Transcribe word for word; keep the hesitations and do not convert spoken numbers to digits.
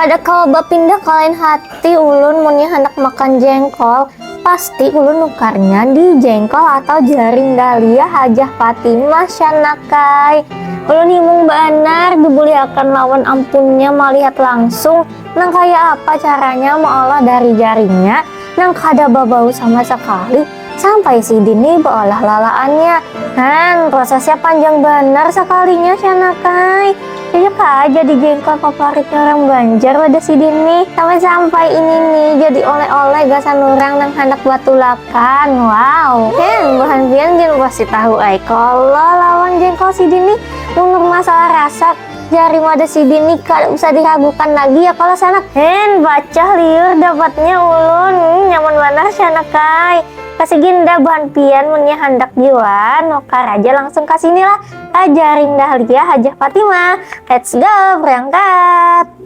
Kada kawa bapindah ka lain hati ulun munnya handak makan jengkol. Pasti ulun nukarnya di jengkol atau jaring dahlia Hajah Fatimah, syanakai. Ulun himung banar dibulihakan lawan ampunnya malihat langsung nang kaya apa caranya maolah dari jaringnya nang kada babau sama sakali sampai sidin ni baolah lalaannya. Han, prosesnya panjang banar sakalinya, syanakai. Cocok aja di jengkol favoritnya orang Banjar wadah sidin ni. Sampai-sampai ini nih jadi oleh-oleh gasan orang nang handak batulakan. Wow. Hen, buhan pian gin pasti tahu ai kalo lawan jengkol sidin ni. Mun masalah rasa, jaring wadah sidin ni kada usah diragukan lagi ya kalo sanak. Hen, pacah liur dapatnya ulun. Hmm, nyaman banar, syanakai. Kasigin dah buhan pian munnya handak jua, nukar aja langsung ka sini lah. Ka jaring dahlia Hajah Fatimah. Let's go, berangkat.